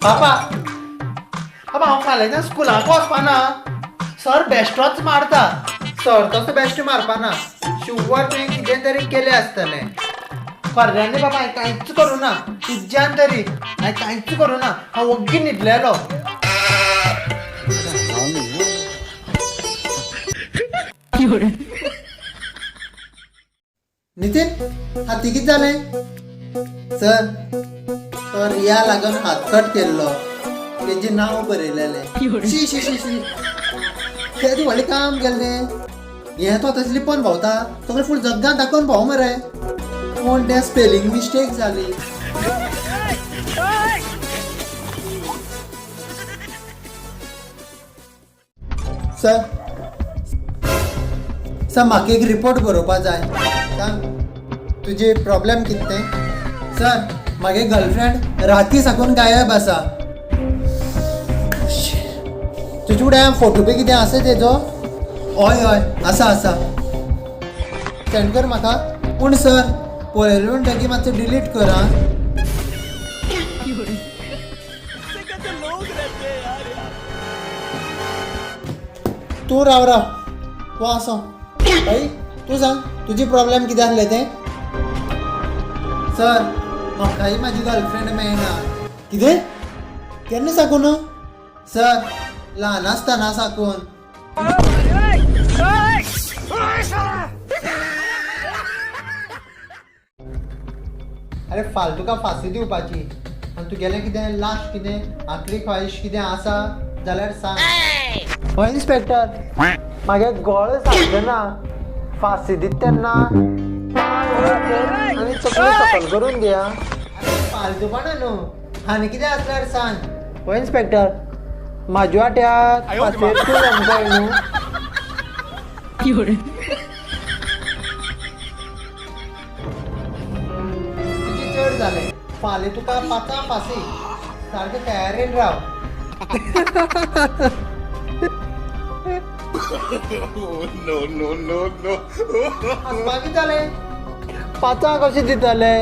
बाबा बाबा, हांव फाल्यांच्यान स्कुलाक वचपाना. सर बेश्टोच मारता. सर तसो बेश्टो मारपाना. शुवर तुवें कितें तरी केलें आसतलें. खऱ्यांनी बाबा, हांवें कांयच करूं ना. तुज्यान तरी हांवें कांयच करूं ना. हांव वग्गी न्हिदलेलो. नितीन, हाती कितें जालें? सर, तो रिया लागून हात कट केल्लो. तेजें नांव बरयलेलें. शी शी शी शी, केदें व्हडलें काम केलें तें. हें तो तशें लिपोन भोंवता. सगळें फूल जग्गान दाखोवन भोंव मरे. पूण तें स्पेलिंग मिस्टेक जाली. सर, सर, म्हाका एक रिपोर्ट बरोवपा जाय. सांग, तुजी प्रॉब्लेम कितें तें. सर, म्हागे गर्लफ्रेंड राती साकून गायब आसा. तुजे कडेन फोटो बी कितें आसा तेजो? हय हय, आसा आसा. सेंड कर म्हाका. पूण सर, पळयलें म्हणटकीर मातसो डिलीट कर आं. तूं राव राव, तूं आसो. भाई, तूं सांग, तुजी प्रॉब्लेम कितें आसलें तें. सर, म्हाकाय म्हाजी गर्लफ्रेंड मेळना. कितें? केन्ना साकून? सर, ल्हान आसतना साकून. अरे, फाल तुका फांसी दिवपाची आनी तुगेलें कितें लास्ट कितें आखरी ख्वाहिश कितें आसा जाल्यार सांग. हो इन्स्पेक्टर, म्हागे गळो सारको ना. फांसी दिता तेन्ना आनी तकली सकल करून दिया. अरे, फालतूपणा न्हू. आनी कितें आसल्यार सांग. हो इन्स्पेक्टर, म्हाज्या वाट्याक फांसयेर तूं लोंबकळ न्हू. तुजी चड जालें. फाल्यां तुका 5 फांक फांसी. सारकें तयारेन राव. No, no, no, no. हांसपा कितें जालें? 5 कशें दितले?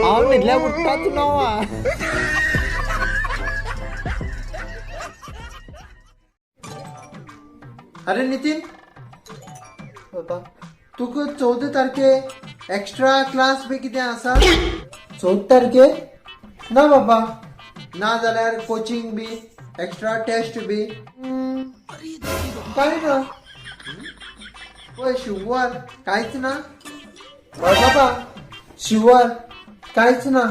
हांव न्हिदल्यार उठ्ठाच 9. अरे नितीन बाबा, तुका 14 तारखे एक्स्ट्रा क्लास बी कितें आसा? 14 तारखे ना बाबा. ना जाल्यार कोचिंग बी, एक्स्ट्रा टेस्ट बी कांय ना. पळय, शुवर कांयच ना. हय बाबा, शुवर कांयच ना.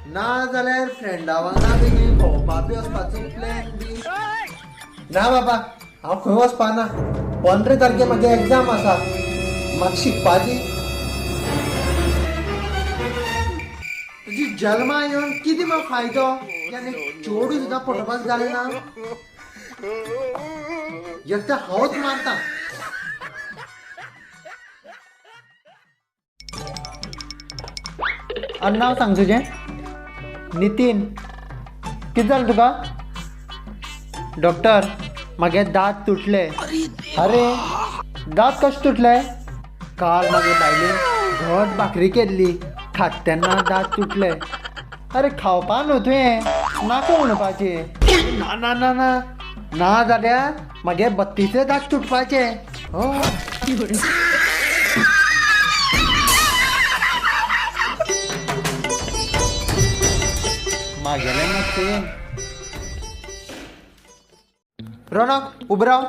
ना जाल्यार फ्रेंडा वांगडा बी खंय भोंवपा बी वचपाचो प्लॅन बी? ना बाबा, हांव खंय वचपा ना. 15 तारखे म्हागे एग्जाम आसा. म्हाका शिकपा दी. तुजी जल्मा येवन कितें म्हाका फायदो आनी चेडूं सुद्दां पटोवपाक जालें ना. एकटो हांवच मारता. आनी नांव सांग तुजें. नितीन. कितें जालें तुका? डॉक्टर, म्हागे दांत तुटले. अरे, दांत कशे तुटले? काल म्हागे बायलेन घट भाकरी केल्ली. खात तेन्ना दांत तुटले. अरे, खावपा न्हू तुवें, नाका म्हणपाचें. ना ना ना ना, ना जाल्यार म्हागे 32 दांत तुटपाचे. हय. म्हागेलें मात सेम. रोनक, उबो राव.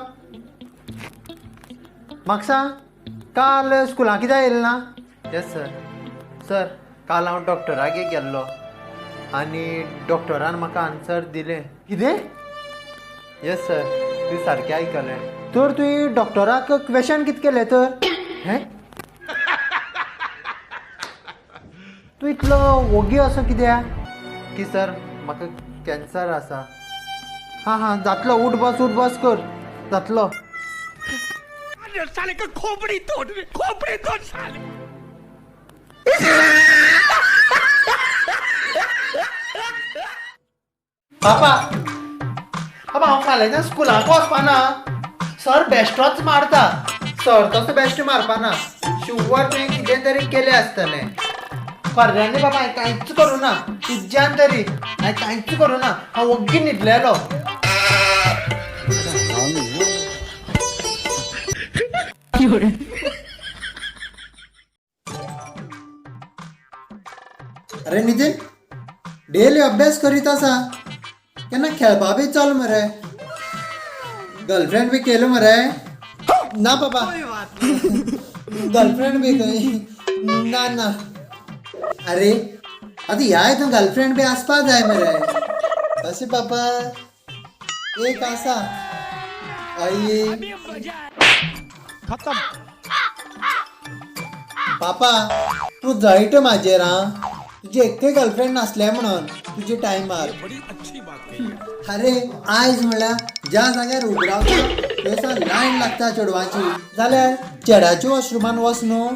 म्हाका सांग, काल स्कुलाक कित्याक येयलें ना? Yes sir. Sir, काल हांव डॉक्टरागेर गेल्लो आनी डॉक्टरान म्हाका आन्सर दिलें. कितें? येस सर, तुवें सारकें आयकलें. तर तुवें डॉक्टराक क्वेशन कितें केलें तर? हें, तूं इतलो वोगी असो कित्याक? की सर, म्हाका कॅन्सर आसा. हां हां, जातलो. उठ बस, उठ बस कर, जातलो. साले का खोपड़ी तोड़, खोपड़ी तोड़ साले. बाबा बाबा, हांव फाल्यांच्यान स्कुलाक वचपाना. सर बेश्टोच मारता. सर तसो बेश्टो मारपाना. शुवर तुवें कितें तरी केलें आसतलें. खऱ्यांनी बाबा हांवें कांयच करूं ना, तुज्यान तरी हांवें कांयच करूं ना. हांव वग्गी न्हिदलेलो. अरे नितीन, डेली अभ्यास करीत आसा, केन्ना खेळपा बी चल मरे. गर्लफ्रेंड बी केलं मरे? ना बाबा, गर्लफ्रेंड बी खंय ना ना. अरे आतां ह्या हितून गर्लफ्रेंड बी आसपा जाय मरे. कशें बाबा, एक आसा आई. खत्म. पापा, तूं जळटा म्हाजेर. आं, तुजी एकय गर्लफ्रेंड नासलें म्हणून तुजे टायमार. अरे आयज म्हणल्यार ज्या जाग्यार उबो रावता थंयसर लायन लागता चेडवांची, जाल्यार चेड्याच्या वॉशरुमान वच न्हू.